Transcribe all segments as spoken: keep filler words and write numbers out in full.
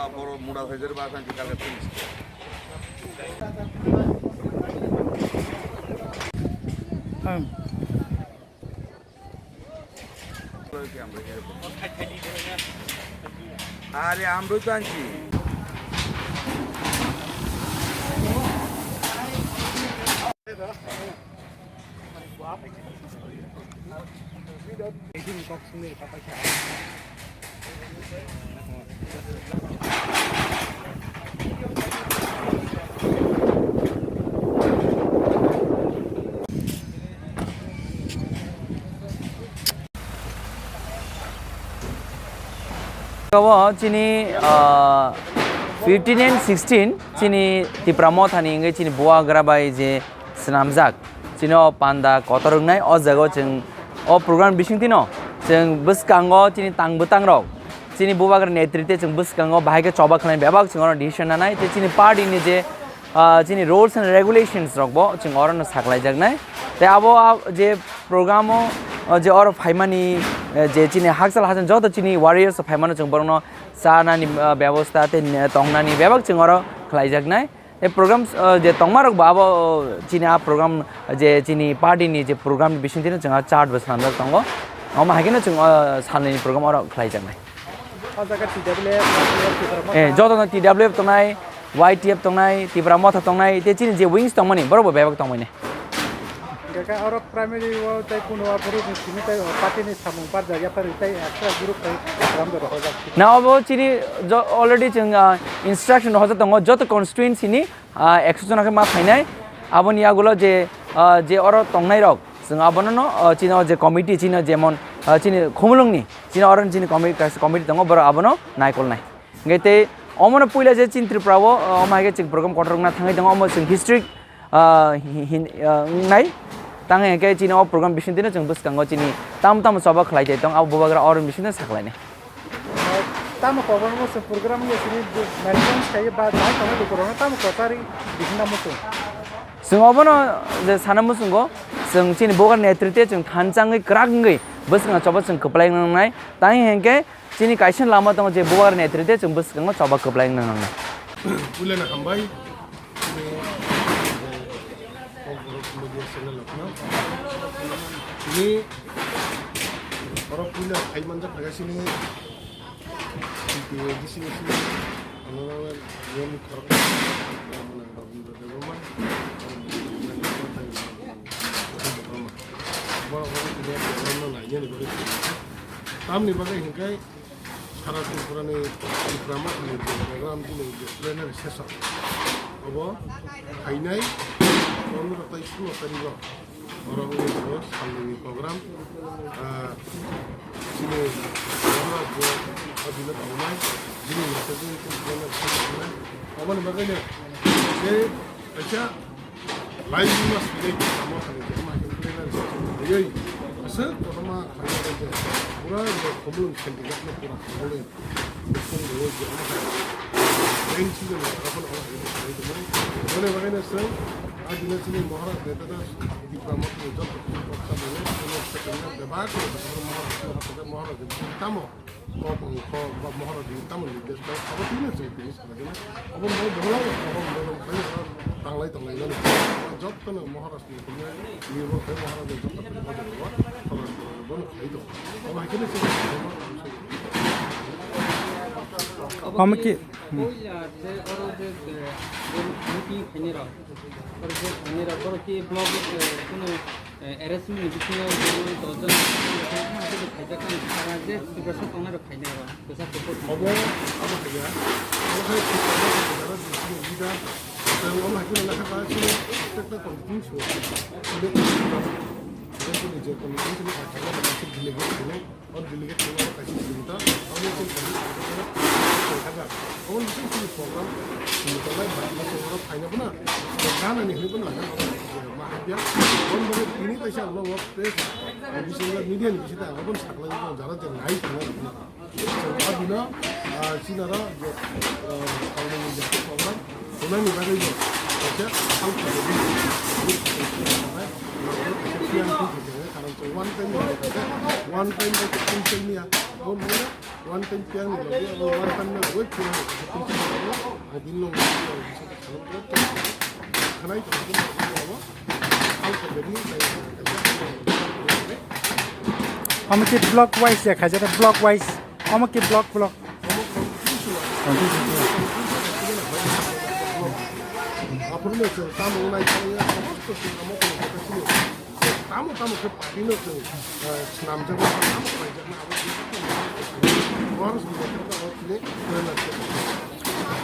Boro mura hoijer ba kan kalka finish. Hmm. Are amroi to anchi. Abo chini, ah, fifteen and sixteen chini Tipra Mothani wngwi chini bubagra bai je swnamjak. Chini o panda kotor wngnai, o jaga o chwng o program bisingtwi no chwng bwskango chini tang bwtang rok chini bubagra netrite chwng bwskango bahai khe choba khlai bebak chwng oro decision nanai tei chini party ni je, ah, chini rules and regulations rok bo chwng oro no saklai jaknai. Tei abo, ah, je program o, ah, je oro phaimani, eh, je chini hakchal hachal joto chini warriors phaimano chwng borokno chanani, ah, bebosta tei, eh, tongnani bebak chwng oro khlai jaknai. E program, uh, je tongmarok bo abo, uh, chini a program, je chini party ni je program ni bisingtwi no chwng a chart bo swnamjak tongo. Omo hai kheno chwng, uh, salnwi ni program oro khlai jaknai. O jaga T W F, Tipra Motha. Eh, joto no T W F tongnai, Y T F tongnai, Tipra Motha tongnai, tei chini je wings tongmani borok bo bebak tongmani. Hingke oro primary o tei kunu aphuru ni simi tei party ni samung parjak yaphari tei extra group tei program de rohorjak. Na obo chini jo-, already chwng, ah, instruction rohorjak tongo joto constituency ni, ah, ekso jona khe ma phainai. Aboni yagulo je, ah, je oro tongnai rok chwng abono no, ah, chini o je committee chini jemon, ah, chini Khumulwng ni chini oro chini committee, kaisa committee tongo borok abono naikolnai. Hingke tei omono puila je chini Tripura o, ah, omo hai khe chwng program kotor wngna thangwi tongo omo chwng history ah, hi-, hin-, ah, wngnai. Tang hingke chini o program bisingtwi no chwng bwskango chini tamo tamo choba khlai tong, abo bubagra oro bisingtwi saklainai. Tamo koborma se program ye sini maintenance kaiye ba nai tongna lukurokno tamo kwchari bisingna muchung. Chwng obono je sana muchungo, chwng chini bubagra netrite chwng thansa wngwi kwrak wngwi bwskango choba chwng kwplai wngnai. Tang hingke chini kaisa lama tongo je bubagra netrite chwng bwskango choba kwplai wngna nangnai. Puilano hambai. Tini, eh, Kokborok Media Channel rokno. Tini, borok puila khai manjak kha sini, D C, D C, Honorable Niam Khorok, Rabindra Debbarma, borok borok tini program no nainani bagwi. Tamni bagwi hingkai Sara Tripura ni Tripura Motha ni je program chini je plenary session. Obo phainai pondro tai sulo tarikh o. Oro wngwi tongo salnwi ni program. Ah, chini program bo o dino tongnai. Bini message ni chini plenary session wngnai. Oboni bagwi no je kaisa Laibuma swinai tamo khanai je ma khe plenary session rwui aswk kotorma khaina rwdi. Pura je Khumulwng candidate no pura Khumulwng bwswng rwui je ma khe main season ni jaga phano omo khe khanai tongmani. Boni bagwi no chwng a dino chini Maharaj neta da Tipra Motha ni joto kok sa mane, bebak Maharaj no Maharaj tamo. Kok, kok, ba mohor di tamo ni des ba abo tini se tini sa gana. Abo mo bola, abo mo mo kai tanglai tanglai gana. Jotto no mohor ni ko ni ro kai mohor ni jotto ko ni ko ko ko kai do. Abo hakene se. Amo ki. Oi ya, te oro je, je, je, meeting khainai rok. Oro je khainai rok, oro ki block, eh, kuno Eh, arrangement ni bisingo jemon dojon khaijak khe sara je Tiprasa tongnai rok khainai rok kwchak kuphur. Obo, obo kaiya. Obo khai Tiprasa tongnai rok bisini leader. Tei omo hai kheno lekha ta chini tekta committee so. Chini committee so. Chini je committee chini khaijak khe delegate khainai. O delegate khe o kaisa simi ta, o ni chini kami khe khe khe khe. O ni chini chini program, simi ta lai ba, ma chini oro phaina bana, gana ni hini bana, ma hapya, o ni bana tini kaisa ang lo press, o ni chini media ni bisi ta, o ni sakla ni jara je nai thangna bana. So, a bina, ah, chini oro je, ah, program, program, o ni bagwi je, kaisa, ang khe, One time, one time, one time, one time, one time, Omo khe block wise ya khaijak, block wise. Omo khe block, block.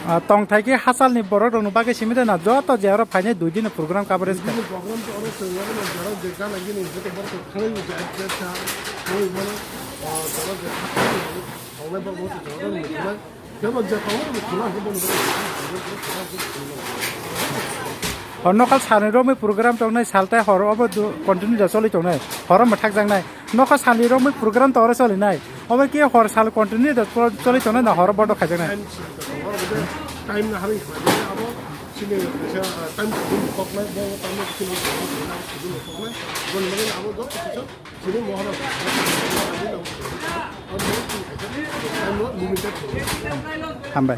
Ah, tongthai khe hachalni borok rokni bagwi simi de na joto je aro phainai dui din program coverage kha. Program to oro chwng abo na jara je gana gini je to borok khanai je je cha oi mano oro je tongnai borok to jara ni khulai jabo je tongnai ni khulai ho bono. Hor nokal sani romwi program tongnai saltai hor obo continue da choli tongnai hor ma thakjaknai. Nokha sani romwi program to oro cholinai. Obo khe hor sal continue da pro-, choli tongnai na hor bodo khaijaknai. Time na hari abo sini kaisa time to koknai bo time to sini koknai bon mani abo do sini mohor. Hambai.